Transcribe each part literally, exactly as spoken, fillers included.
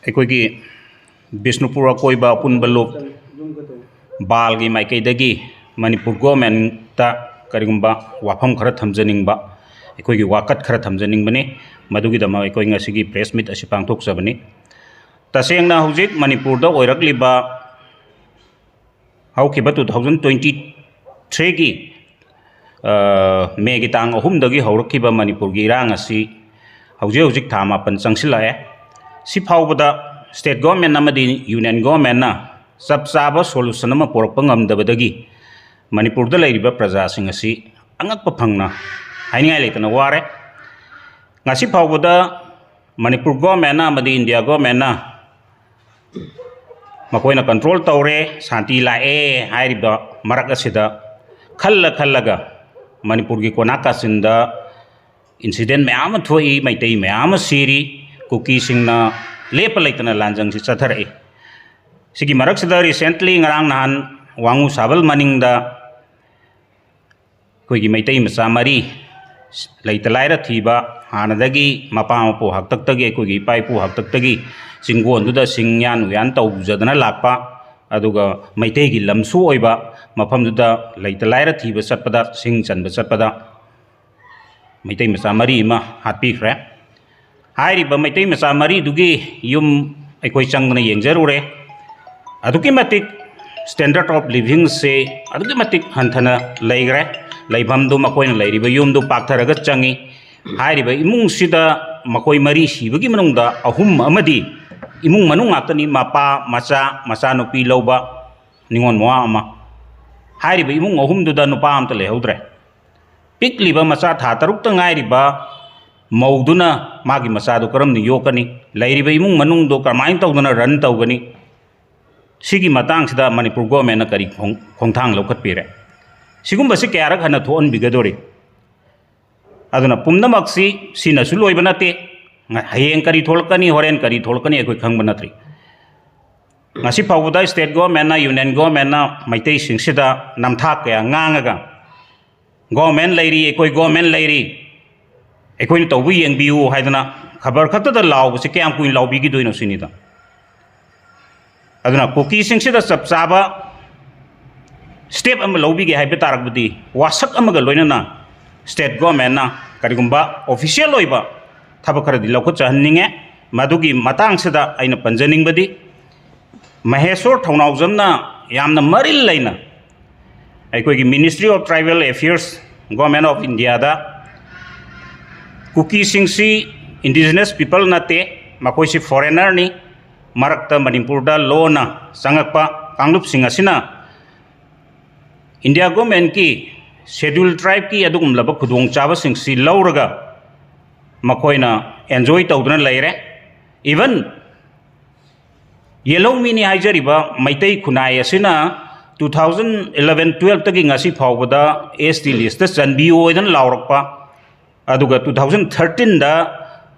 ꯑꯩꯈꯣꯏꯒꯤ ꯕꯤꯁꯅꯨꯄꯨꯔ ꯑꯀꯣꯏꯕ ꯑꯄꯨꯟꯕ ꯂꯨꯞ ꯕꯥꯜꯒꯤ ꯃꯥꯏꯀꯩꯗꯒꯤ ꯃꯅꯤꯄꯨꯔ ꯒꯣꯔꯃꯦꯟꯇ ꯀꯔꯤꯒꯨꯝꯕ ꯋꯥꯐꯝ ꯈꯔ ꯊꯝꯖꯅꯤꯡꯕ, ꯑꯩꯈꯣꯏꯒꯤ ꯋꯥꯀꯠ ꯈꯔ ꯊꯝꯖꯅꯤꯡꯕꯅꯤ꯫ ꯃꯗꯨꯒꯤꯗꯃꯛ ꯑꯩꯈꯣꯏ ꯉꯁꯤꯒꯤ ꯄ꯭ꯔꯦꯁ ꯃꯤꯠ ꯑꯁꯤ ꯄꯥꯡꯊꯣꯛꯆꯕꯅꯤ꯫ ꯇꯁꯦꯡꯅ ꯍꯧꯖꯤꯛ ꯃꯅꯤꯄꯨꯔꯗ ꯑꯣꯏꯔꯛꯂꯤꯕ ꯍꯧꯈꯤꯕ two thousand twenty threeꯒꯤ ꯃꯦꯒꯤ ꯇꯥꯡ ꯑꯍꯨꯝꯗꯒꯤ ꯍꯧꯔꯛꯈꯤꯕ ꯃꯅꯤꯄꯨꯔꯒꯤ ꯏꯔꯥꯡ ꯑꯁꯤ ꯍꯧꯖꯤꯛ ꯍꯧꯖꯤꯛ ꯊꯥ ꯃꯥꯄꯟ ꯆꯪꯁꯤꯜꯂꯛꯑꯦ꯫ ꯁꯤ ꯐꯥꯎꯕꯗ ꯁ꯭ꯇꯦꯠ ꯒꯣꯔꯃꯦꯟ ꯑꯃꯗꯤ ꯌꯨꯅꯤꯌꯟ ꯒꯣꯔꯃꯦꯟꯅ ꯆꯞ ꯆꯥꯕ ꯁꯣꯂꯨꯁꯟ ꯑꯃ ꯄꯨꯔꯛꯄ ꯉꯝꯗꯕꯗꯒꯤ ꯃꯅꯤꯄꯨꯔꯗ ꯂꯩꯔꯤꯕ ꯄ꯭ꯔꯖꯥꯁꯤꯡ ꯑꯁꯤ ꯑꯉꯛꯄ ꯐꯪꯅ ꯍꯥꯏꯅꯤꯡꯉꯥꯏ ꯂꯩꯇꯅ ꯋꯥꯔꯦ꯫ ꯉꯁꯤ ꯐꯥꯎꯕꯗ ꯃꯅꯤꯄꯨꯔ ꯒꯣꯔꯃꯦꯟꯅ ꯑꯃꯗꯤ ꯏꯟꯗꯤꯌꯥ ꯒꯣꯔꯃꯦꯟꯅ ꯃꯈꯣꯏꯅ ꯀꯟꯇ꯭ꯔꯣꯜ ꯇꯧꯔꯦ, ꯁꯥꯟꯇꯤ ꯂꯥꯛꯑꯦ ꯍꯥꯏꯔꯤꯕ ꯃꯔꯛ ꯑꯁꯤꯗ ꯈꯜꯂ ꯈꯜꯂꯒ ꯃꯅꯤꯄꯨꯔꯒꯤ ꯀꯣꯅꯥ ꯀꯥꯆꯤꯟꯗ ꯏꯟꯁꯤꯗꯦꯟ ꯃꯌꯥꯝ ꯑꯃ ꯊꯣꯛꯏ, ꯃꯩꯇꯩ ꯃꯌꯥꯝ ꯑꯃ ꯁꯤꯔꯤ, ꯀꯨꯀꯤꯁꯤꯡꯅ ꯂꯦꯞꯄ ꯂꯩꯇꯅ ꯂꯥꯟꯖꯪꯁꯤ ꯆꯠꯊꯔꯛꯏ꯫ ꯁꯤꯒꯤ ꯃꯔꯛꯁꯤꯗ recently ꯉꯔꯥꯡ ꯅꯍꯥꯟ ꯋꯥꯉꯨ ꯁꯥꯕꯜ ꯃꯅꯤꯡꯗ ꯑꯩꯈꯣꯏꯒꯤ ꯃꯩꯇꯩ ꯃꯆꯥ ꯃꯔꯤ, ꯂꯩꯇ ꯂꯥꯏꯔ ꯊꯤꯕ, ꯍꯥꯟꯅꯗꯒꯤ ꯃꯄꯥ ꯃꯄꯨ ꯍꯥꯛꯇꯛꯇꯒꯤ, ꯑꯩꯈꯣꯏꯒꯤ ꯏꯄꯥ ꯏꯄꯨ ꯍꯥꯛꯇꯛꯇꯒꯤ ꯆꯤꯡꯒꯣꯟꯗꯨꯗ ꯁꯤꯡ ꯌꯥꯟ ꯎꯌꯥꯟ ꯇꯧꯖꯗꯅ ꯂꯥꯛꯄ, ꯑꯗꯨꯒ ꯃꯩꯇꯩꯒꯤ ꯂꯝꯁꯨ ꯑꯣꯏꯕ ꯃꯐꯝꯗꯨꯗ ꯂꯩꯇ ꯂꯥꯏꯔ ꯊꯤꯕ ꯆꯠꯄꯗ, ꯁꯤꯡ ꯆꯟꯕ ꯆꯠꯄꯗ ꯃꯩꯇꯩ ꯃꯆꯥ ꯃꯔꯤ ꯑꯃ ꯍꯥꯠꯄꯤꯈ꯭ꯔꯦ꯫ ꯍꯥꯏꯔꯤꯕ ꯃꯩꯇꯩ ꯃꯆꯥ ꯃꯔꯤꯗꯨꯒꯤ ꯌꯨꯝ ꯑꯩꯈꯣꯏ ꯆꯪꯗꯅ ꯌꯦꯡꯖꯔꯨꯔꯦ꯫ ꯑꯗꯨꯛꯀꯤ ꯃꯇꯤꯛ standard of livingꯁꯦ ꯑꯗꯨꯛꯀꯤ ꯃꯇꯤꯛ ꯍꯟꯊꯅ ꯂꯩꯈ꯭ꯔꯦ꯫ ꯂꯩꯐꯝꯗꯨ, ꯃꯈꯣꯏꯅ ꯂꯩꯔꯤꯕ ꯌꯨꯝꯗꯨ ꯄꯥꯛꯊꯔꯒ ꯆꯪꯉꯤ꯫ ꯍꯥꯏꯔꯤꯕ ꯏꯃꯨꯡꯁꯤꯗ ꯃꯈꯣꯏ ꯃꯔꯤ ꯁꯤꯕꯒꯤ ꯃꯅꯨꯡꯗ ꯑꯍꯨꯝ ꯑꯃꯗꯤ ꯏꯃꯨꯡ ꯃꯅꯨꯡ ꯉꯥꯛꯇꯅꯤ, ꯃꯄꯥ, ꯃꯆꯥ, ꯃꯆꯥꯅꯨꯄꯤ ꯂꯧꯕ ꯅꯤꯉꯣꯜ ꯃꯋꯥ ꯑꯃ꯫ ꯍꯥꯏꯔꯤꯕ ꯏꯃꯨꯡ ꯑꯍꯨꯝꯗꯨꯗ ꯅꯨꯄꯥ ꯑꯝꯇ ꯂꯩꯍꯧꯗ꯭ꯔꯦ꯫ ꯄꯤꯛꯂꯤꯕ ꯃꯆꯥ ꯊꯥ ꯇꯔꯨꯛꯇ ꯉꯥꯏꯔꯤꯕ ꯃꯧꯗꯨꯅ ꯃꯥꯒꯤ ꯃꯆꯥꯗꯨ ꯀꯔꯝꯅ ꯌꯣꯛꯀꯅꯤ? ꯂꯩꯔꯤꯕ ꯏꯃꯨꯡ ꯃꯅꯨꯡꯗꯨ ꯀꯔꯝꯍꯥꯏꯅ ꯇꯧꯗꯅ run ꯇꯧꯒꯅꯤ? ꯁꯤꯒꯤ ꯃꯇꯥꯡꯁꯤꯗ ꯃꯅꯤꯄꯨꯔ ꯒꯣꯔꯃꯦꯟꯅ ꯀꯔꯤ ꯈꯣꯡ-, ꯈꯣꯡꯊꯥꯡ ꯂꯧꯈꯠꯄꯤꯔꯦ? ꯁꯤꯒꯨꯝꯕꯁꯤ ꯀꯌꯥꯔꯛ ꯍꯟꯅ ꯊꯣꯛꯍꯟꯕꯤꯒꯗꯧꯔꯤ? ꯑꯗꯨꯅ ꯄꯨꯝꯅꯃꯛꯁꯤ ꯁꯤꯅꯁꯨ ꯂꯣꯏꯕ ꯅꯠꯇꯦ꯫ ꯉ-, ꯍꯌꯦꯡ ꯀꯔꯤ ꯊꯣꯛꯂꯛꯀꯅꯤ, ꯍꯣꯔꯦꯟ ꯀꯔꯤ ꯊꯣꯛꯂꯛꯀꯅꯤ ꯑꯩꯈꯣꯏ ꯈꯪꯕ ꯅꯠꯇ꯭ꯔꯤ꯫ ꯉꯁꯤ ꯐꯥꯎꯕꯗ state governmentꯅ, union governmentꯅ ꯃꯩꯇꯩꯁꯤꯡꯁꯤꯗ ꯅꯝꯊꯥꯛ ꯀꯌꯥ ꯉꯥꯡꯉꯒ, "Government ꯂꯩꯔꯤ, ꯑꯩꯈꯣꯏ government ꯂꯩꯔꯤ, ꯑꯩꯈꯣꯏꯅ ꯇꯧꯕ ꯌꯦꯡꯕꯤꯌꯨ" ꯍꯥꯏꯗꯅ ꯈꯕꯔ ꯈꯛꯇꯗ ꯂꯥꯎꯕꯁꯦ ꯀꯌꯥꯝ ꯀꯨꯏꯅ ꯂꯥꯎꯕꯤꯈꯤꯗꯣꯏꯅꯣ ꯁꯤꯅꯤꯗ꯫ ꯑꯗꯨꯅ ꯀꯨꯀꯤꯁꯤꯡꯁꯤꯗ ꯆꯞ ꯆꯥꯕ step ꯑꯃ ꯂꯧꯕꯤꯒꯦ ꯍꯥꯏꯕ ꯇꯥꯔꯒꯗꯤ, ꯋꯥꯁꯛ ꯑꯃꯒ ꯂꯣꯏꯅꯅ state governmentꯅ ꯀꯔꯤꯒꯨꯝꯕ official ꯑꯣꯏꯕ ꯊꯕꯛ ꯈꯔꯗꯤ ꯂꯧꯈꯠꯆꯍꯟꯅꯤꯡꯉꯦ꯫ ꯃꯗꯨꯒꯤ ꯃꯇꯥꯡꯁꯤꯗ ꯑꯩꯅ ꯄꯟꯖꯅꯤꯡꯕꯗꯤ, ꯃꯍꯦꯁꯣꯔ ꯊꯧꯅꯥꯎꯖꯝꯅ ꯌꯥꯝꯅ ꯃꯔꯤꯜ ꯂꯩꯅ ꯑꯩꯈꯣꯏꯒꯤ Ministry of Tribal Affairs, Government of Indiaꯗ ꯀꯨꯀꯤꯁꯤꯡꯁꯤ indigenous people ꯅꯠꯇꯦ, ꯃꯈꯣꯏꯁꯤ foreignerꯅꯤ, ꯃꯔꯛꯇ ꯃꯅꯤꯄꯨꯔꯗ ꯂꯣꯟꯅ ꯆꯪꯉꯛꯄ ꯀꯥꯡꯂꯨꯞꯁꯤꯡ ꯑꯁꯤꯅ India governmentꯀꯤ schedule tribeꯀꯤ ꯑꯗꯨꯒꯨꯝꯂꯕ ꯈꯨꯗꯣꯡꯆꯥꯕꯁꯤꯡꯁꯤ ꯂꯧꯔꯒ ꯃꯈꯣꯏꯅ enjoy ꯇꯧꯗꯨꯅ ꯂꯩꯔꯦ꯫ Even ꯌꯦꯜꯍꯧꯃꯤꯅꯤ ꯍꯥꯏꯖꯔꯤꯕ ꯃꯩꯇꯩ ꯈꯨꯟꯅꯥꯏ ꯑꯁꯤꯅ two thousand eleven twelveꯇꯒꯤ ꯉꯁꯤ ꯐꯥꯎꯕꯗ S T listꯇ ꯆꯟꯕꯤꯌꯨ ꯍꯥꯏꯗꯅ ꯂꯥꯎꯔꯛꯄ, ꯑꯗꯨꯒ two thousand thirteenꯗ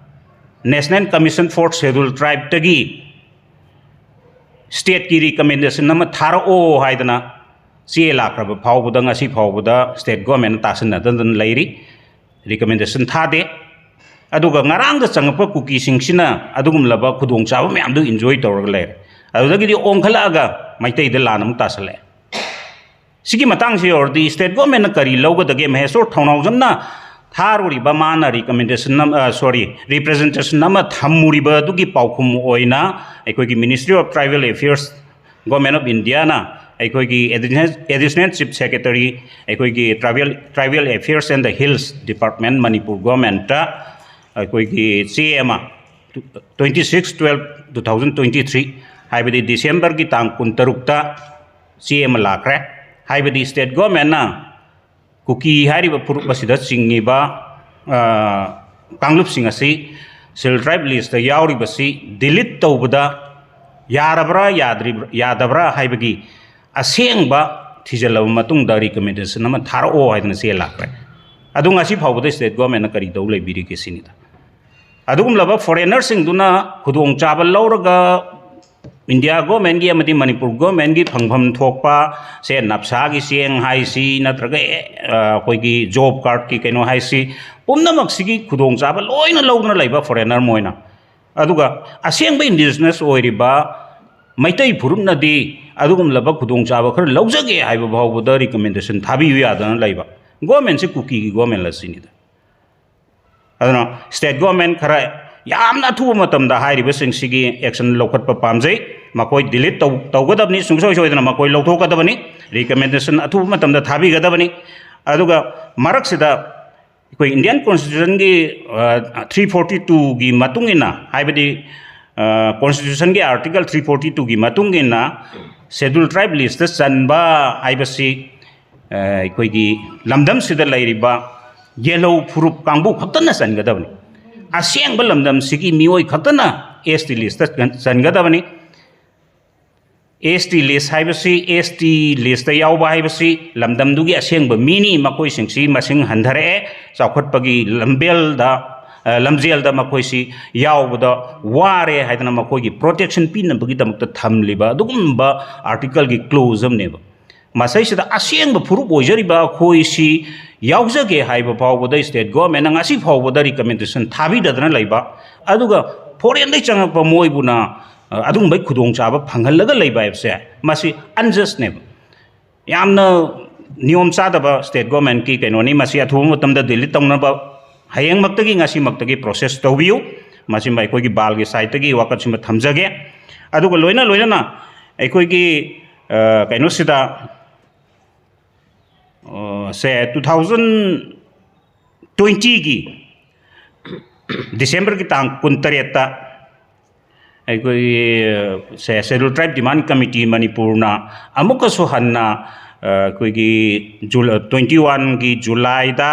National Commission for Schedule Tribeꯇꯒꯤ stateꯀꯤ recommendation ꯑꯃ ꯊꯥꯔꯛꯑꯣ ꯍꯥꯏꯗꯅ ꯆꯦ ꯂꯥꯛꯈ꯭ꯔꯕ ꯐꯥꯎꯕꯗ, ꯉꯁꯤ ꯐꯥꯎꯕꯗ state governmentꯅ ꯇꯥꯁꯤꯟꯅꯗꯗꯅ ꯂꯩꯔꯤ, recommendation ꯊꯥꯗꯦ꯫ ꯑꯗꯨꯒ ꯉꯔꯥꯡꯗ ꯆꯪꯉꯛꯄ ꯀꯨꯀꯤꯁꯤꯡꯁꯤꯅ ꯑꯗꯨꯒꯨꯝꯂꯕ ꯈꯨꯗꯣꯡꯆꯥꯕ ꯃꯌꯥꯝꯗꯨ enjoy ꯇꯧꯔꯒ ꯂꯩꯔꯦ꯫ ꯑꯗꯨꯗꯒꯤꯗꯤ ꯑꯣꯟꯈꯠꯂꯛꯑꯒ ꯃꯩꯇꯩꯗ ꯂꯥꯟ ꯑꯃꯨꯛ ꯇꯥꯁꯜꯂꯛꯑꯦ꯫ ꯁꯤꯒꯤ ꯃꯇꯥꯡꯁꯤ ꯌꯧꯔꯗꯤ state governmentꯅ ꯀꯔꯤ ꯂꯧꯒꯗꯒꯦ? ꯃꯍꯦꯁꯣꯔ ꯊꯧꯅꯥꯎꯖꯝꯅ ꯊꯥꯔꯨꯔꯤꯕ ꯃꯥꯅ recommendation ꯑꯃ, ꯑ, sorry, representation ꯑꯃ ꯊꯝꯃꯨꯔꯤꯕ ꯑꯗꯨꯒꯤ ꯄꯥꯎꯈꯨꯝ ꯑꯣꯏꯅ ꯑꯩꯈꯣꯏꯒꯤ Ministry of Tribal Affairs, Government of Indiaꯅ ꯑꯩꯈꯣꯏꯒꯤ Additional, Additional Chief Secretary, ꯑꯩꯈꯣꯏꯒꯤ Tribal, Tribal Affairs and the Hills Department, Manipur governmentꯇ ꯑꯩꯈꯣꯏꯒꯤ ꯆꯦ ꯑꯃ, twenty six twelve two thousand twenty three, ꯍꯥꯏꯕꯗꯤ Decemberꯒꯤ ꯇꯥꯡ ꯀꯨꯟꯇꯔꯨꯛꯇ ꯆꯦ ꯑꯃ ꯂꯥꯛꯈ꯭ꯔꯦ꯫ ꯍꯥꯏꯕꯗꯤ state governmentꯅ ꯀꯨꯀꯤ ꯍꯥꯏꯔꯤꯕ ꯐꯨꯔꯨꯞ ꯑꯁꯤꯗ ꯆꯤꯡꯉꯤꯕ, ꯑ, ꯀꯥꯡꯂꯨꯞꯁꯤꯡ ꯑꯁꯤ Schedule Tribe listꯇ ꯌꯥꯎꯔꯤꯕꯁꯤ delete ꯇꯧꯕꯗ ꯌꯥꯔꯕ꯭ꯔꯥ, ꯌꯥꯗ꯭ꯔꯤꯕ꯭ꯔꯥ, ꯌꯥꯗꯕ꯭ꯔꯥ ꯍꯥꯏꯕꯒꯤ ꯑꯁꯦꯡꯕ ꯊꯤꯖꯤꯜꯂꯕ ꯃꯇꯨꯡꯗ recommendation ꯑꯃ ꯊꯥꯔꯛꯑꯣ ꯍꯥꯏꯗꯅ ꯆꯦ ꯂꯥꯛꯈ꯭ꯔꯦ꯫ ꯑꯗꯨ ꯉꯁꯤ ꯐꯥꯎꯕꯗ state governmentꯅ ꯀꯔꯤ ꯇꯧ ꯂꯩꯕꯤꯔꯤꯒꯦ ꯁꯤꯅꯤꯗ꯫ ꯑꯗꯨꯒꯨꯝꯂꯕ foreignerꯁꯤꯡꯗꯨꯅ ꯈꯨꯗꯣꯡꯆꯥꯕ ꯂꯧꯔꯒ India governmentꯀꯤ ꯑꯃꯗꯤ ꯃꯅꯤꯄꯨꯔ governmentꯀꯤ ꯐꯪꯐꯝ ꯊꯣꯛꯄ ꯁꯦ, ꯅꯞꯁꯥꯒꯤ ꯆꯦꯡ ꯍꯥꯏꯁꯤ, ꯅꯠꯇ꯭ꯔꯒ, ꯑꯦ, ꯑ, ꯑꯩꯈꯣꯏꯒꯤ job cardꯀꯤ ꯀꯩꯅꯣ ꯍꯥꯏꯁꯤ, ꯄꯨꯝꯅꯃꯛꯁꯤꯒꯤ ꯈꯨꯗꯣꯡꯆꯥꯕ ꯂꯣꯏꯅ ꯂꯧꯗꯨꯅ ꯂꯩꯕ ꯐꯣꯔꯦꯅꯔ ꯃꯣꯏꯅ꯫ ꯑꯗꯨꯒ ꯑꯁꯦꯡꯕ ꯏꯟꯗꯤꯖꯤꯅꯁ ꯑꯣꯏꯔꯤꯕ ꯃꯩꯇꯩ ꯐꯨꯔꯨꯞꯅꯗꯤ ꯑꯗꯨꯒꯨꯝꯂꯕ ꯈꯨꯗꯣꯡꯆꯥꯕ ꯈꯔ ꯂꯧꯖꯒꯦ ꯍꯥꯏꯕ ꯐꯥꯎꯕꯗ ꯔꯤꯀꯃꯦꯟꯗꯦꯁꯟ ꯊꯥꯕꯤꯌꯨ ꯌꯥꯗꯅ ꯂꯩꯕ꯫ ꯒꯣꯔꯃꯦꯟꯁꯦ ꯀꯨꯀꯤꯒꯤ ꯒꯣꯔꯃꯦꯟ ꯑꯁꯤꯅꯤꯗ꯫ ꯑꯗꯨꯅ ꯁ꯭ꯇꯦꯠ ꯒꯣꯔꯃꯦꯟ ꯈꯔ ꯌꯥꯝꯅ ꯑꯊꯨꯕ ꯃꯇꯝꯗ ꯍꯥꯏꯔꯤꯕꯁꯤꯡꯁꯤꯒꯤ ꯑꯦꯛꯁꯟ ꯂꯧꯈꯠꯄ ꯄꯥꯝꯖꯩ꯫ ꯃꯈꯣꯏ ꯗꯤꯂꯤꯠ ꯇꯧ-, ꯇꯧꯒꯗꯕꯅꯤ, ꯁꯨꯡꯁꯣꯏ ꯁꯣꯏꯗꯅ ꯃꯈꯣꯏ ꯂꯧꯊꯣꯛꯀꯗꯕꯅꯤ, ꯔꯤꯀꯃꯦꯟꯗꯦꯁꯟ ꯑꯊꯨꯕ ꯃꯇꯝꯗ ꯊꯥꯕꯤꯒꯗꯕꯅꯤ꯫ ꯑꯗꯨꯒ ꯃꯔꯛꯁꯤꯗ ꯑꯩꯈꯣꯏ ꯏꯟꯗꯤꯌꯟ ꯀꯣꯟꯁꯇꯤꯇ꯭ꯌꯨꯁꯟꯒꯤ, ꯑ, ꯊ꯭ꯔꯤ ꯐꯣꯔꯇꯤ ꯇꯨꯒꯤ ꯃꯇꯨꯡ ꯏꯟꯅ, ꯍꯥꯏꯕꯗꯤ, ꯑ, ꯀꯣꯟꯁꯇꯤꯇ꯭ꯌꯨꯁꯟꯒꯤ ꯑꯥꯔꯇꯤꯀꯜ ꯊ꯭ꯔꯤ ꯐꯣꯔꯇꯤ ꯇꯨꯒꯤ ꯃꯇꯨꯡ ꯏꯟꯅ ꯁꯦꯗ꯭ꯌꯨꯜ ꯇ꯭ꯔꯥꯏꯕ ꯂꯤꯁꯇ ꯆꯟꯕ ꯍꯥꯏꯕꯁꯤ, ꯑ, ꯑꯩꯈꯣꯏꯒꯤ ꯂꯝꯗꯝꯁꯤꯗ ꯂꯩꯔꯤꯕ ꯌꯦꯜꯍꯧ ꯐꯨꯔꯨꯞ ꯀꯥꯡꯕꯨ ꯈꯛꯇꯅ ꯆꯟꯒꯗꯕꯅꯤ꯫ ꯑꯁꯦꯡꯕ ꯂꯝꯗꯝꯁꯤꯒꯤ ꯃꯤꯑꯣꯏ ꯈꯛꯇꯅ ꯑꯦꯁ ꯇꯤ ꯂꯤꯁꯇ ꯆꯟꯒꯗꯕꯅꯤ꯫ ꯑꯦꯁ ꯇꯤ ꯂꯤꯁ ꯍꯥꯏꯕꯁꯤ, ꯑꯦꯁ ꯇꯤ ꯂꯤꯁꯇ ꯌꯥꯎꯕ ꯍꯥꯏꯕꯁꯤ ꯂꯝꯗꯝꯗꯨꯒꯤ ꯑꯁꯦꯡꯕ ꯃꯤꯅꯤ꯫ ꯃꯈꯣꯏꯁꯤꯡꯁꯤ ꯃꯁꯤꯡ ꯍꯟꯊꯔꯛꯑꯦ, ꯆꯥꯎꯈꯠꯄꯒꯤ ꯂꯝꯕꯦꯜꯗ, ꯑ, ꯂꯝꯖꯦꯜꯗ ꯃꯈꯣꯏꯁꯤ ꯌꯥꯎꯕꯗ ꯋꯥꯔꯦ ꯍꯥꯏꯗꯅ ꯃꯈꯣꯏꯒꯤ ꯄ꯭ꯔꯣꯇꯦꯛꯁꯟ ꯄꯤꯅꯕꯒꯤꯗꯃꯛꯇ ꯊꯝꯂꯤꯕ ꯑꯗꯨꯒꯨꯝꯕ ꯑꯥꯔꯇꯤꯀꯜꯒꯤ ꯀ꯭ꯂꯣꯖ ꯑꯃꯅꯦꯕ꯫ ꯃꯁꯤꯁꯤꯗ ꯑꯁꯦꯡꯕ ꯐꯨꯔꯨꯞ ꯑꯣꯏꯖꯔꯤꯕ ꯑꯩꯈꯣꯏꯁꯤ ꯌꯥꯎꯖꯒꯦ ꯍꯥꯏꯕ ꯐꯥꯎꯕꯗ ꯁ꯭ꯇꯦꯠ ꯒꯣꯔꯃꯦꯟꯅ ꯉꯁꯤ ꯐꯥꯎꯕꯗ ꯔꯤꯀꯃꯦꯟꯗꯦꯁꯟ ꯊꯥꯕꯤꯗꯗꯅ ꯂꯩꯕ, ꯑꯗꯨꯒ ꯐꯣꯔꯦꯟꯗꯒꯤ ꯆꯪꯉꯛꯄ ꯃꯣꯏꯕꯨꯅ, ꯑ, ꯑꯗꯨꯒꯨꯝꯕꯒꯤ ꯈꯨꯗꯣꯡꯆꯥꯕ ꯐꯪꯍꯜꯂꯒ ꯂꯩꯕ ꯍꯥꯏꯕꯁꯦ, ꯃꯁꯤ ꯑꯟꯖꯁꯅꯦꯕ꯫ ꯌꯥꯝꯅ ꯅꯤꯌꯣꯝ ꯆꯥꯗꯕ ꯁ꯭ꯇꯦꯠ ꯒꯣꯔꯃꯦꯟꯀꯤ ꯀꯩꯅꯣꯅꯤ꯫ ꯃꯁꯤ ꯑꯊꯨꯕ ꯃꯇꯝꯗ ꯗꯤꯂꯤꯠ ꯇꯧꯅꯕ ꯍꯌꯦꯡꯃꯛꯇꯒꯤ, ꯉꯁꯤꯃꯛꯇꯒꯤ ꯄ꯭ꯔꯣꯁꯦꯁ ꯇꯧꯕꯤꯌꯨ꯫ ꯃꯁꯤꯃ ꯑꯩꯈꯣꯏꯒꯤ ꯕꯥꯜꯒꯤ ꯁꯥꯏꯠꯇꯒꯤ ꯋꯥꯀꯠꯁꯤꯃ ꯊꯝꯖꯒꯦ꯫ ꯑꯗꯨꯒ ꯂꯣꯏꯅ ꯂꯣꯏꯅꯅ ꯑꯩꯈꯣꯏꯒꯤ, ꯑ, ꯀꯩꯅꯣꯁꯤꯗ, ꯑ, ꯁꯦ, ꯇꯨ ꯊꯥꯎꯖꯟ ꯇ꯭ꯋꯦꯟꯇꯤꯒꯤ ꯗꯤꯁꯦꯝꯕꯔꯒꯤ ꯇꯥꯡ ꯀꯨꯟꯇꯔꯦꯠꯇ ꯑꯩꯈꯣꯏꯒꯤ, ꯁꯦ, ꯁꯦꯗ꯭ꯌꯨꯜ ꯇ꯭ꯔꯥꯏꯕ ꯗꯤꯃꯥꯟ ꯀꯃꯤꯇꯤ ꯃꯅꯤꯄꯨꯔꯅ ꯑꯃꯨꯛꯀꯁꯨ ꯍꯟꯅ, ꯑ, ꯑꯩꯈꯣꯏꯒꯤ ꯖꯨꯜ-, ꯇ꯭ꯋꯦꯟꯇꯤ ꯋꯥꯟꯒꯤ ꯖꯨꯂꯥꯏꯗ,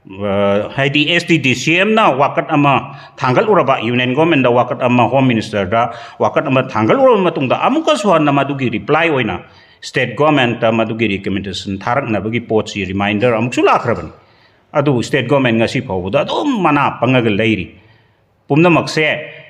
ꯑ, ꯍꯥꯏꯗꯤ ꯑꯦꯁ ꯇꯤ ꯗꯤ ꯁꯤ ꯑꯦꯝꯅ ꯋꯥꯀꯠ ꯑꯃ ꯊꯥꯡꯒꯠꯂꯨꯔꯕ, ꯌꯨꯅꯤꯌꯟ ꯒꯣꯔꯃꯦꯟꯗ ꯋꯥꯀꯠ ꯑꯃ, ꯍꯣꯝ ꯃꯤꯅꯤꯁꯇꯔꯗ ꯋꯥꯀꯠ ꯑꯃ ꯊꯥꯡꯒꯠꯂꯨꯔꯕ ꯃꯇꯨꯡꯗ, ꯑꯃꯨꯛꯀꯁꯨ ꯍꯟꯅ ꯃꯗꯨꯒꯤ ꯔꯤꯄ꯭ꯂꯥꯏ ꯑꯣꯏꯅ ꯁ꯭ꯇꯦꯠ ꯒꯣꯔꯃꯦꯟꯇ ꯃꯗꯨꯒꯤ ꯔꯤꯀꯃꯦꯟꯗꯦꯁꯟ ꯊꯥꯔꯛꯅꯕꯒꯤ ꯄꯣꯠꯁꯤ ꯔꯤꯃꯥꯏꯟꯗꯔ ꯑꯃꯨꯛꯁꯨ ꯂꯥꯛꯈ꯭ꯔꯕꯅꯤ꯫ ꯑꯗꯨꯕꯨ ꯁ꯭ꯇꯦꯠ ꯒꯣꯔꯃꯦꯟ ꯉꯁꯤ ꯐꯥꯎꯕꯗ ꯑꯗꯨꯝ ꯃꯅꯥ ꯄꯪꯉꯒ ꯂꯩꯔꯤ꯫ ꯄꯨꯝꯅꯃꯛꯁꯦ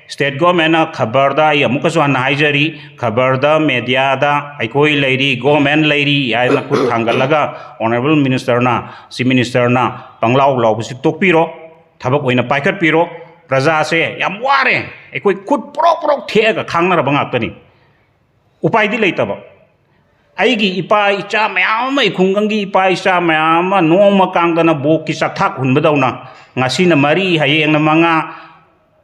State governmentꯅ ꯈꯕꯔꯗ, ꯑꯩ ꯑꯃꯨꯛꯀꯁꯨ ꯍꯟꯅ ꯍꯥꯏꯖꯔꯤ, ꯈꯕꯔꯗ, mediaꯗ ꯑꯩꯈꯣꯏ ꯂꯩꯔꯤ, government ꯂꯩꯔꯤ ꯍꯥꯏꯗꯅ ꯈꯨꯠ ꯊꯥꯡꯒꯠꯂꯒ Honourable Ministerꯅ, Chief Ministerꯅ ꯄꯪꯂꯥꯎ ꯂꯥꯎꯕꯁꯤ ꯇꯣꯛꯄꯤꯔꯣ, ꯊꯕꯛ ꯑꯣꯏꯅ ꯄꯥꯏꯈꯠꯄꯤꯔꯣ꯫ ꯄ꯭ꯔꯖꯥꯁꯦ ꯌꯥꯝ ꯋꯥꯔꯦ, ꯑꯩꯈꯣꯏ ꯈꯨꯠ ꯄ꯭ꯔꯣꯛ ꯄ꯭ꯔꯣꯛ ꯊꯦꯛꯑꯒ ꯈꯥꯡꯅꯔꯕ ꯉꯥꯛꯇꯅꯤ꯫ ꯎꯄꯥꯏꯗꯤ ꯂꯩꯇꯕ꯫ ꯑꯩꯒꯤ ꯏꯄꯥ ꯏꯆꯥ ꯃꯌꯥꯝ ꯑꯃ, ꯑꯩ ꯈꯨꯡꯒꯪꯒꯤ ꯏꯄꯥ ꯏꯆꯥ ꯃꯌꯥꯝ ꯑꯃ ꯅꯣꯡꯃ ꯀꯥꯡꯗꯅ ꯕꯣꯛꯀꯤ ꯆꯥꯛꯊꯥꯛ ꯍꯨꯟꯕꯗꯧꯅ, ꯉꯁꯤꯅ ꯃꯔꯤ, ꯍꯌꯦꯡꯅ ꯃꯉꯥ,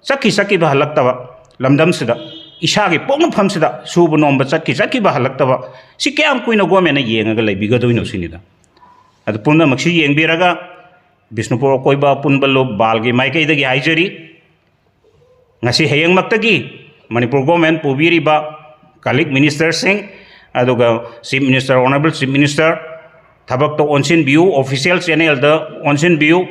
ꯆꯠꯈꯤ ꯆꯠꯈꯤꯕ ꯍꯜꯂꯛꯇꯕ ꯂꯝꯗꯝꯁꯤꯗ, ꯏꯁꯥꯒꯤ ꯄꯣꯛꯅꯐꯝꯁꯤꯗ ꯁꯨꯕ ꯅꯣꯝꯕ ꯆꯠꯈꯤ ꯆꯠꯈꯤꯕ ꯍꯜꯂꯛꯇꯕ, ꯁꯤ ꯀꯌꯥꯝ ꯀꯨꯏꯅ governmentꯅ ꯌꯦꯡꯉꯒ ꯂꯩꯕꯤꯒꯗꯣꯏꯅꯣ ꯁꯤꯅꯤꯗ꯫ ꯑꯗꯨ ꯄꯨꯝꯅꯃꯛꯁꯤ ꯌꯦꯡꯕꯤꯔꯒ ꯕꯤꯁꯅꯨꯄꯨꯔ ꯑꯀꯣꯏꯕ ꯑꯄꯨꯟꯕ ꯂꯨꯞ ꯕꯥꯜꯒꯤ ꯃꯥꯏꯀꯩꯗꯒꯤ ꯍꯥꯏꯖꯔꯤ, ꯉꯁꯤ ꯍꯌꯦꯡꯃꯛꯇꯒꯤ ꯃꯅꯤꯄꯨꯔ government ꯄꯨꯕꯤꯔꯤꯕ colleague ministerꯁꯤꯡ, ꯑꯗꯨꯒ Chief Minister, Honourable Chief Minister, ꯊꯕꯛꯇ ꯑꯣꯟꯁꯤꯟꯕꯤꯌꯨ, official channelꯗ ꯑꯣꯟꯁꯤꯟꯕꯤꯌꯨ꯫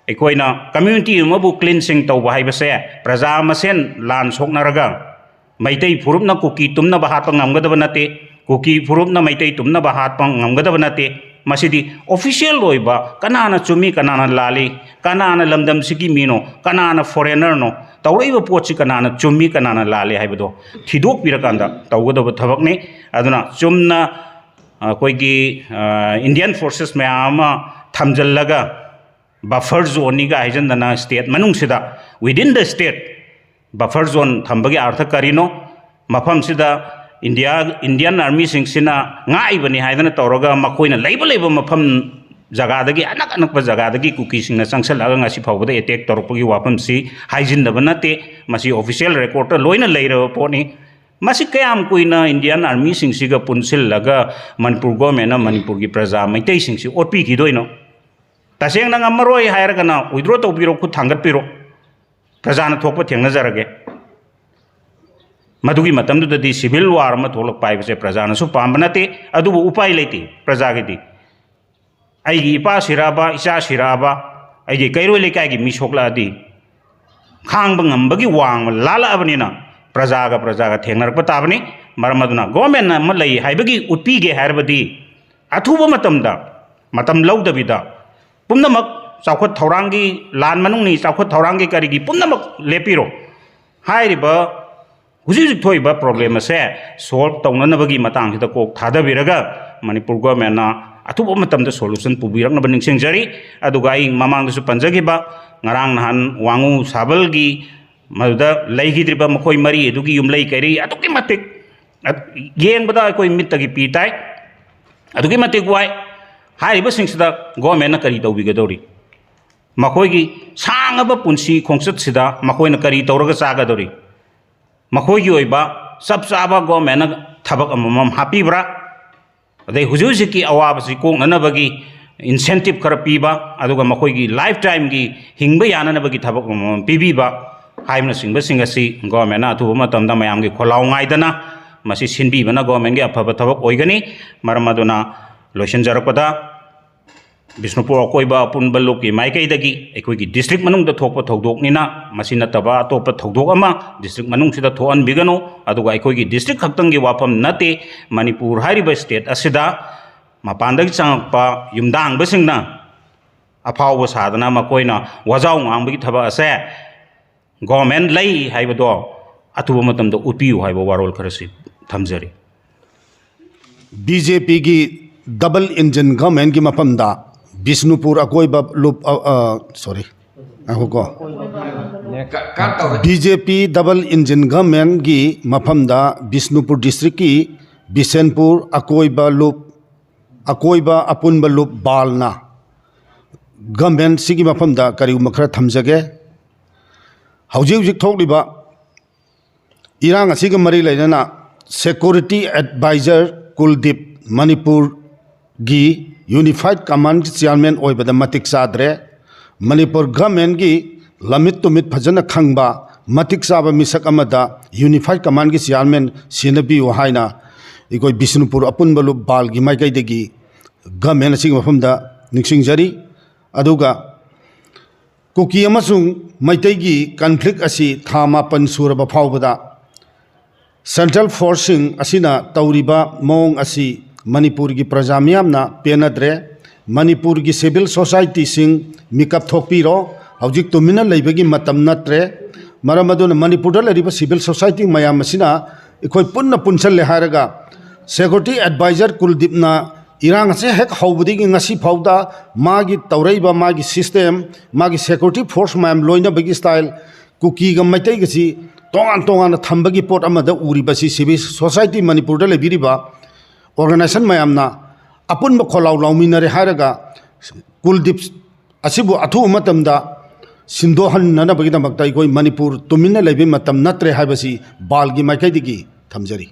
ꯑꯩꯈꯣꯏꯅ community ꯑꯃꯕꯨ cleansing ꯇꯧꯕ ꯍꯥꯏꯕꯁꯦ ꯄ꯭ꯔꯖꯥ ꯃꯁꯦꯟ ꯂꯥꯟ ꯁꯣꯛꯅꯔꯒ ꯃꯩꯇꯩ ꯐꯨꯔꯨꯞꯅ ꯀꯨꯀꯤ ꯇꯨꯝꯅꯕ ꯍꯥꯠꯄ ꯉꯝꯒꯗꯕ ꯅꯠꯇꯦ, ꯀꯨꯀꯤ ꯐꯨꯔꯨꯞꯅ ꯃꯩꯇꯩ ꯇꯨꯝꯅꯕ ꯍꯥꯠꯄ ꯉꯝꯒꯗꯕ ꯅꯠꯇꯦ꯫ ꯃꯁꯤꯗꯤ official ꯑꯣꯏꯕ, ꯀꯅꯥꯅ ꯆꯨꯝꯃꯤ, ꯀꯅꯥꯅ ꯂꯥꯜꯂꯤ, ꯀꯅꯥꯅ ꯂꯝꯗꯝꯁꯤꯒꯤ ꯃꯤꯅꯣ, ꯀꯅꯥꯅ foreignerꯅꯣ, ꯇꯧꯔꯛꯏꯕ ꯄꯣꯠꯁꯤ ꯀꯅꯥꯅ ꯆꯨꯝꯃꯤ, ꯀꯅꯥꯅ ꯂꯥꯜꯂꯤ ꯍꯥꯏꯕꯗꯣ ꯊꯤꯗꯣꯛꯄꯤꯔꯀꯥꯟꯗ ꯇꯧꯒꯗꯕ ꯊꯕꯛꯅꯤ꯫ ꯑꯗꯨꯅ ꯆꯨꯝꯅ ꯑꯩꯈꯣꯏꯒꯤ, ꯑ, Indian forces ꯃꯌꯥꯝ ꯑꯃ ꯊꯝꯖꯤꯜꯂꯒ buffer zoneꯅꯤꯒ ꯍꯥꯏꯖꯟꯗꯅ state ꯃꯅꯨꯡꯁꯤꯗ, within the state, buffer zone ꯊꯝꯕꯒꯤ ꯑꯥꯔꯊ ꯀꯔꯤꯅꯣ? ꯃꯐꯝꯁꯤꯗ India, Indian armyꯁꯤꯡꯁꯤꯅ ꯉꯥꯛꯏꯕꯅꯤ ꯍꯥꯏꯗꯅ ꯇꯧꯔꯒ ꯃꯈꯣꯏꯅ ꯂꯩꯕ ꯂꯩꯕ ꯃꯐꯝ ꯖꯒꯥꯗꯒꯤ, ꯑꯅꯛ ꯑꯅꯛꯄ ꯖꯒꯥꯗꯒꯤ ꯀꯨꯀꯤꯁꯤꯡꯅ ꯆꯪꯁꯜꯂꯛꯑꯒ ꯉꯁꯤ ꯐꯥꯎꯕꯗ attack ꯇꯧꯔꯛꯄꯒꯤ ꯋꯥꯐꯝꯁꯤ ꯍꯥꯏꯖꯤꯟꯗꯕ ꯅꯠꯇꯦ꯫ ꯃꯁꯤ official recordꯇ ꯂꯣꯏꯅ ꯂꯩꯔꯕ ꯄꯣꯠꯅꯤ꯫ ꯃꯁꯤ ꯀꯌꯥꯝ ꯀꯨꯏꯅ Indian armyꯁꯤꯡꯁꯤꯒ ꯄꯨꯟꯁꯤꯜꯂꯒ ꯃꯅꯤꯄꯨꯔ governmentꯅ ꯃꯅꯤꯄꯨꯔꯒꯤ ꯄ꯭ꯔꯖꯥ ꯃꯩꯇꯩꯁꯤꯡꯁꯤ ꯑꯣꯠꯄꯤꯈꯤꯗꯣꯏꯅꯣ? ꯇꯁꯦꯡꯅ ꯉꯝꯃꯔꯣꯏ ꯍꯥꯏꯔꯒꯅ withdraw ꯇꯧꯕꯤꯔꯣ, ꯈꯨꯠ ꯊꯥꯡꯒꯠꯄꯤꯔꯣ, ꯄ꯭ꯔꯖꯥꯅ ꯊꯣꯛꯄ ꯊꯦꯡꯅꯖꯔꯒꯦ꯫ ꯃꯗꯨꯒꯤ ꯃꯇꯝꯗꯨꯗꯗꯤ civil war ꯑꯃ ꯊꯣꯛꯂꯛꯄ ꯍꯥꯏꯕꯁꯦ ꯄ꯭ꯔꯖꯥꯅꯁꯨ ꯄꯥꯝꯕ ꯅꯠꯇꯦ, ꯑꯗꯨꯕꯨ ꯎꯄꯥꯏ ꯂꯩꯇꯦ ꯄ꯭ꯔꯖꯥꯒꯤꯗꯤ꯫ ꯑꯩꯒꯤ ꯏꯄꯥ ꯁꯤꯔꯛꯑꯕ, ꯏꯆꯥ ꯁꯤꯔꯛꯑꯕ, ꯑꯩꯒꯤ ꯀꯩꯔꯣꯏ ꯂꯩꯀꯥꯏꯒꯤ ꯃꯤ ꯁꯣꯛꯂꯛꯑꯗꯤ ꯈꯥꯡꯕ ꯉꯝꯕꯒꯤ ꯋꯥꯡꯃ ꯂꯥꯜꯂꯛꯑꯕꯅꯤꯅ ꯄ꯭ꯔꯖꯥꯒ ꯄ꯭ꯔꯖꯥꯒ ꯊꯦꯡꯅꯔꯛꯄ ꯇꯥꯕꯅꯤ꯫ ꯃꯔꯝ ꯑꯗꯨꯅ government ꯑꯃ ꯂꯩ ꯍꯥꯏꯕꯒꯤ ꯎꯠꯄꯤꯒꯦ ꯍꯥꯏꯔꯕꯗꯤ ꯑꯊꯨꯕ ꯃꯇꯝꯗ, ꯃꯇꯝ ꯂꯧꯗꯕꯤꯗ, ꯄꯨꯝꯅꯃꯛ ꯆꯥꯎꯈꯠ ꯊꯧꯔꯥꯡꯒꯤ, ꯂꯥꯟ ꯃꯅꯨꯡꯅꯤ, ꯆꯥꯎꯈꯠ ꯊꯧꯔꯥꯡꯒꯤ ꯀꯔꯤꯒꯤ ꯄꯨꯝꯅꯃꯛ ꯂꯦꯞꯄꯤꯔꯣ꯫ ꯍꯥꯏꯔꯤꯕ ꯍꯧꯖꯤꯛ ꯍꯧꯖꯤꯛ ꯊꯣꯛꯏꯕ ꯄ꯭ꯔꯣꯕ꯭ꯂꯦꯝ ꯑꯁꯦ ꯁꯣꯜꯕ ꯇꯧꯅꯅꯕꯒꯤ ꯃꯇꯥꯡꯁꯤꯗ ꯀꯣꯛ ꯊꯥꯗꯕꯤꯔꯒ ꯃꯅꯤꯄꯨꯔ ꯒꯣꯔꯃꯦꯟꯅ ꯑꯊꯨꯕ ꯃꯇꯝꯗ ꯁꯣꯂꯨꯁꯟ ꯄꯨꯕꯤꯔꯛꯅꯕ ꯅꯤꯡꯁꯤꯡꯖꯔꯤ꯫ ꯑꯗꯨꯒ ꯑꯩ ꯃꯃꯥꯡꯗꯁꯨ ꯄꯟꯖꯈꯤꯕ ꯉꯔꯥꯡ ꯅꯍꯥꯟ ꯋꯥꯉꯨ ꯁꯥꯕꯜꯒꯤ ꯃꯗꯨꯗ ꯂꯩꯈꯤꯗ꯭ꯔꯤꯕ ꯃꯈꯣꯏ ꯃꯔꯤ ꯑꯗꯨꯒꯤ ꯌꯨꯝꯂꯩ ꯀꯩꯔꯩ ꯑꯗꯨꯛꯀꯤ ꯃꯇꯤꯛ ꯌꯦꯡꯕꯗ ꯑꯩꯈꯣꯏ ꯃꯤꯠꯇꯒꯤ ꯄꯤ ꯇꯥꯏ꯫ ꯑꯗꯨꯛꯀꯤ ꯃꯇꯤꯛ ꯋꯥꯏ꯫ ꯍꯥꯏꯔꯤꯕꯁꯤꯡꯁꯤꯗ ꯒꯣꯔꯃꯦꯟꯅ ꯀꯔꯤ ꯇꯧꯕꯤꯒꯗꯧꯔꯤ? ꯃꯈꯣꯏꯒꯤ ꯁꯥꯡꯉꯕ ꯄꯨꯟꯁꯤ ꯈꯣꯡꯆꯠꯁꯤꯗ ꯃꯈꯣꯏꯅ ꯀꯔꯤ ꯇꯧꯔꯒ ꯆꯥꯒꯗꯧꯔꯤ? ꯃꯈꯣꯏꯒꯤ ꯑꯣꯏꯕ ꯆꯞ ꯆꯥꯕ ꯒꯣꯔꯃꯦꯟꯅ ꯊꯕꯛ ꯑꯃꯃꯝ ꯍꯥꯞꯄꯤꯕ꯭ꯔꯥ? ꯑꯗꯩ ꯍꯧꯖꯤꯛ ꯍꯧꯖꯤꯛꯀꯤ ꯑꯋꯥꯕꯁꯤ ꯀꯣꯛꯅꯅꯕꯒꯤ ꯏꯟꯁꯦꯟꯇꯤꯞ ꯈꯔ ꯄꯤꯕ, ꯑꯗꯨꯒ ꯃꯈꯣꯏꯒꯤ ꯂꯥꯏꯐ ꯇꯥꯏꯝꯒꯤ ꯍꯤꯡꯕ ꯌꯥꯅꯅꯕꯒꯤ ꯊꯕꯛ ꯑꯃꯃꯝ ꯄꯤꯕꯤꯕ ꯍꯥꯏꯕꯅꯆꯤꯡꯕꯁꯤꯡ ꯑꯁꯤ ꯒꯣꯔꯃꯦꯟꯅ ꯑꯊꯨꯕ ꯃꯇꯝꯗ ꯃꯌꯥꯝꯒꯤ ꯈꯣꯜꯂꯥꯎ ꯉꯥꯏꯗꯅ ꯃꯁꯤ ꯁꯤꯟꯕꯤꯕꯅ ꯒꯣꯔꯃꯦꯟꯒꯤ ꯑꯐꯕ ꯊꯕꯛ ꯑꯣꯏꯒꯅꯤ꯫ ꯃꯔꯝ ꯑꯗꯨꯅ ꯂꯣꯏꯁꯤꯟꯖꯔꯛꯄꯗ ꯕꯤꯁꯅꯨꯄꯨꯔ ꯑꯀꯣꯏꯕ ꯑꯄꯨꯟꯕ ꯂꯨꯞꯀꯤ ꯃꯥꯏꯀꯩꯗꯒꯤ ꯑꯩꯈꯣꯏꯒꯤ ꯗꯤꯁꯇ꯭ꯔꯤꯛ ꯃꯅꯨꯡꯗ ꯊꯣꯛꯄ ꯊꯧꯗꯣꯛꯅꯤꯅ, ꯃꯁꯤ ꯅꯠꯇꯕ ꯑꯇꯣꯞꯄ ꯊꯧꯗꯣꯛ ꯑꯃ ꯗꯤꯁꯇ꯭ꯔꯤꯛ ꯃꯅꯨꯡꯁꯤꯗ ꯊꯣꯛꯍꯟꯕꯤꯒꯅꯨ꯫ ꯑꯗꯨꯒ ꯑꯩꯈꯣꯏꯒꯤ ꯗꯤꯁꯇ꯭ꯔꯤꯛ ꯈꯛꯇꯪꯒꯤ ꯋꯥꯐꯝ ꯅꯠꯇꯦ, ꯃꯅꯤꯄꯨꯔ ꯍꯥꯏꯔꯤꯕ ꯁ꯭ꯇꯦꯠ ꯑꯁꯤꯗ ꯃꯄꯥꯟꯗꯒꯤ ꯆꯪꯉꯛꯄ ꯌꯨꯝꯗꯥꯡꯕꯁꯤꯡꯅ ꯑꯐꯥꯎꯕ ꯁꯥꯗꯅ ꯃꯈꯣꯏꯅ ꯋꯥꯖꯥꯎ ꯉꯥꯡꯕꯒꯤ ꯊꯕꯛ ꯑꯁꯦ ꯒꯣꯔꯃꯦꯟ ꯂꯩ ꯍꯥꯏꯕꯗꯣ ꯑꯊꯨꯕ ꯃꯇꯝꯗ ꯎꯠꯄꯤꯌꯨ ꯍꯥꯏꯕ ꯋꯥꯔꯣꯜ ꯈꯔꯁꯤ ꯊꯝꯖꯔꯤ꯫ ꯕꯤ ꯖꯦ ꯄꯤꯒꯤ ꯗꯕꯜ ꯏꯟꯖꯤꯟ ꯒꯚꯔꯟꯃꯦꯟꯒꯤ ꯃꯐꯝꯗ ꯕꯤꯁꯅꯨꯄꯨꯔ ꯑꯀꯣꯏꯕ ꯂꯨꯞ, ꯑ, ꯑ, ꯁꯣꯔꯤ, ꯉꯥꯏꯈꯣꯀꯣ꯫ ꯕꯤ ꯖꯦ ꯄꯤ ꯗꯕꯜ ꯏꯟꯖꯤꯟ ꯒꯚꯔꯟꯃꯦꯟꯒꯤ ꯃꯐꯝꯗ ꯕꯤꯁꯅꯨꯄꯨꯔ ꯗꯤꯁꯇ꯭ꯔꯤꯛꯀꯤ ꯕꯤꯁꯦꯟꯄꯨꯔ ꯑꯀꯣꯏꯕ ꯂꯨꯞ, ꯑꯀꯣꯏꯕ ꯑꯄꯨꯟꯕ ꯂꯨꯞ ꯕꯥꯜꯅ ꯒꯚꯔꯟꯃꯦꯟꯁꯤꯒꯤ ꯃꯐꯝꯗ ꯀꯔꯤꯒꯨꯝꯕ ꯈꯔ ꯊꯝꯖꯒꯦ꯫ ꯍꯧꯖꯤꯛ ꯍꯧꯖꯤꯛ ꯊꯣꯛꯂꯤꯕ ꯏꯔꯥꯡ ꯑꯁꯤꯒ ꯃꯔꯤ ꯂꯩꯅꯅ ꯁꯦꯀ꯭ꯌꯨꯔꯤꯇꯤ ꯑꯦꯗꯚꯥꯏꯖꯔ ꯀꯨꯜꯗꯤꯞ ꯃꯅꯤꯄꯨꯔꯒꯤ ꯌꯨꯅꯤꯐꯥꯏꯠ ꯀꯃꯥꯟꯒꯤ ꯆꯤꯌꯥꯔꯃꯦꯟ ꯑꯣꯏꯕꯗ ꯃꯇꯤꯛ ꯆꯥꯗ꯭ꯔꯦ꯫ ꯃꯅꯤꯄꯨꯔ ꯒꯚꯔꯟꯃꯦꯟꯒꯤ ꯂꯝꯃꯤꯠ ꯇꯨꯃꯤꯠ ꯐꯖꯅ ꯈꯪꯕ ꯃꯇꯤꯛ ꯆꯥꯕ ꯃꯤꯁꯛ ꯑꯃꯗ ꯌꯨꯅꯤꯐꯥꯏꯠ ꯀꯃꯥꯟꯒꯤ ꯆꯤꯌꯥꯔꯃꯦꯟ ꯁꯤꯟꯅꯕꯤꯌꯨ ꯍꯥꯏꯅ ꯑꯩꯈꯣꯏ ꯕꯤꯁꯅꯨꯄꯨꯔ ꯑꯄꯨꯟꯕ ꯂꯨꯞ ꯕꯥꯜꯒꯤ ꯃꯥꯏꯀꯩꯗꯒꯤ ꯒꯚꯔꯟꯃꯦꯟ ꯑꯁꯤꯒꯤ ꯃꯐꯝꯗ ꯅꯤꯡꯁꯤꯡꯖꯔꯤ꯫ ꯑꯗꯨꯒ ꯀꯨꯀꯤ ꯑꯃꯁꯨꯡ ꯃꯩꯇꯩꯒꯤ ꯀꯟꯐ꯭ꯂꯤꯛ ꯑꯁꯤ ꯊꯥ ꯃꯥꯄꯟ ꯁꯨꯔꯕ ꯐꯥꯎꯕꯗ ꯁꯦꯟꯇ꯭ꯔꯦꯜ ꯐꯣꯔꯁꯁꯤꯡ ꯑꯁꯤꯅ ꯇꯧꯔꯤꯕ ꯃꯑꯣꯡ ꯑꯁꯤ ꯃꯅꯤꯄꯨꯔꯒꯤ ꯄ꯭ꯔꯖꯥ ꯃꯤꯌꯥꯝꯅ ꯄꯦꯟꯅꯗ꯭ꯔꯦ꯫ ꯃꯅꯤꯄꯨꯔꯒꯤ ꯁꯤꯚꯤꯜ ꯁꯣꯁꯥꯏꯇꯤꯁꯤꯡ ꯃꯤꯀꯞ ꯊꯣꯛꯄꯤꯔꯣ, ꯍꯧꯖꯤꯛ ꯇꯨꯃꯤꯟꯅ ꯂꯩꯕꯒꯤ ꯃꯇꯝ ꯅꯠꯇ꯭ꯔꯦ꯫ ꯃꯔꯝ ꯑꯗꯨꯅ ꯃꯅꯤꯄꯨꯔꯗ ꯂꯩꯔꯤꯕ civil society ꯃꯌꯥꯝ ꯑꯁꯤꯅ ꯑꯩꯈꯣꯏ ꯄꯨꯟꯅ ꯄꯨꯟꯁꯤꯜꯂꯦ ꯍꯥꯏꯔꯒ, security advisor ꯀꯨꯜꯗꯤꯞꯅ ꯏꯔꯥꯡ ꯑꯁꯦ ꯍꯦꯛ ꯍꯧꯕꯗꯒꯤ ꯉꯁꯤ ꯐꯥꯎꯗ ꯃꯥꯒꯤ ꯇꯧꯔꯛꯏꯕ ꯃꯥꯒꯤ system, ꯃꯥꯒꯤ security force ꯃꯌꯥꯝ ꯂꯣꯏꯅꯕꯒꯤ style, ꯀꯨꯀꯤꯒ ꯃꯩꯇꯩꯒꯁꯤ ꯇꯣꯉꯥꯟ ꯇꯣꯉꯥꯟꯅ ꯊꯝꯕꯒꯤ ꯄꯣꯠ ꯑꯃꯗ ꯎꯔꯤꯕꯁꯤ civil society ꯃꯅꯤꯄꯨꯔꯗ ꯂꯩꯕꯤꯔꯤꯕ organization ꯃꯌꯥꯝꯅ ꯑꯄꯨꯟꯕ ꯈꯣꯜꯂꯥꯎ ꯂꯥꯎꯃꯤꯟꯅꯔꯦ ꯍꯥꯏꯔꯒ ꯀꯨꯜꯗꯤꯞ ꯑꯁꯤꯕꯨ ꯑꯊꯨꯕ ꯃꯇꯝꯗ ꯁꯤꯟꯗꯣꯛꯍꯟꯅꯅꯕꯒꯤꯗꯃꯛꯇ ꯑꯩꯈꯣꯏ ꯃꯅꯤꯄꯨꯔ ꯇꯨꯃꯤꯟꯅ ꯂꯩꯕꯒꯤ ꯃꯇꯝ ꯅꯠꯇ꯭ꯔꯦ ꯍꯥꯏꯕꯁꯤ ꯕꯥꯜꯒꯤ ꯃꯥꯏꯀꯩꯗꯒꯤ ꯊꯝꯖꯔꯤ꯫